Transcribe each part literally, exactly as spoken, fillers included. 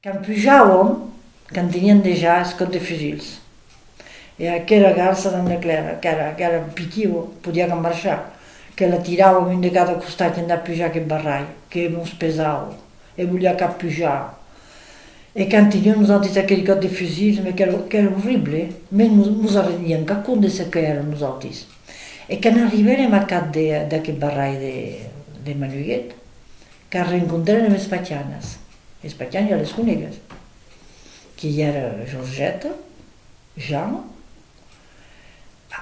Quand pujàvem, quand teniam dejà escòt de fusils. E aquera garça d'Anna Clèra, qu'èra, qu'èra pitiva, podiá qu'en marchar, que la tiràvem un de cada costat entà pujar aqueth barralh, que mos pesava, e voliá cap pujar. E quand teniam nosautis aqueth còp de fusils, mès qu'èra, qu'èra orrible, mès mos, mos arrendiam cap compte de çò qu'èram nosautis. E quand arribèrem a cap de, d'aqueth barralh de, de Manuguet, qu'arrencontrèrem es Patianas. Es Patianas ja les conegues. Que i èra Georgette, Jean,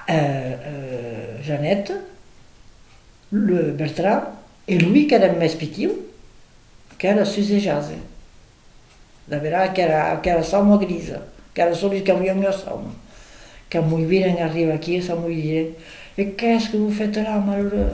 eh, eh, Jeannette, le Bertrand e Louis, qu'èra mès pitiu, qu'èra sus eth jase. La verà qu'èra, qu'èra sauma grisa, qu'èra sols qu'aviam ua sauma. Quand mos viren arribar aquí, ça mos diren: « Et qu'est-ce que vous faites là, malheureux ? »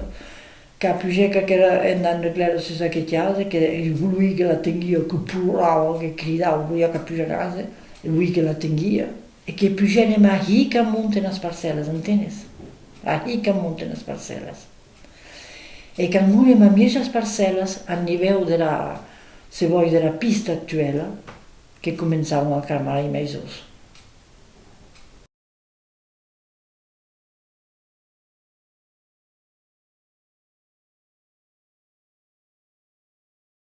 Qu'apugèc aquera endant de clèra sus aqueth jase, que e Louis que la tenguia, que plorava, que cridava, voliá cap pujar a casa, e Louis que la tenguia. E que pugèrem ací cap amont enas parcèlas, entenes? Ací cap amont enas parcèlas. E quand murem a mièjas parcèlas, a nivèu dera, se vòs, dera pista actuèla, que començavan a cramar es maisons.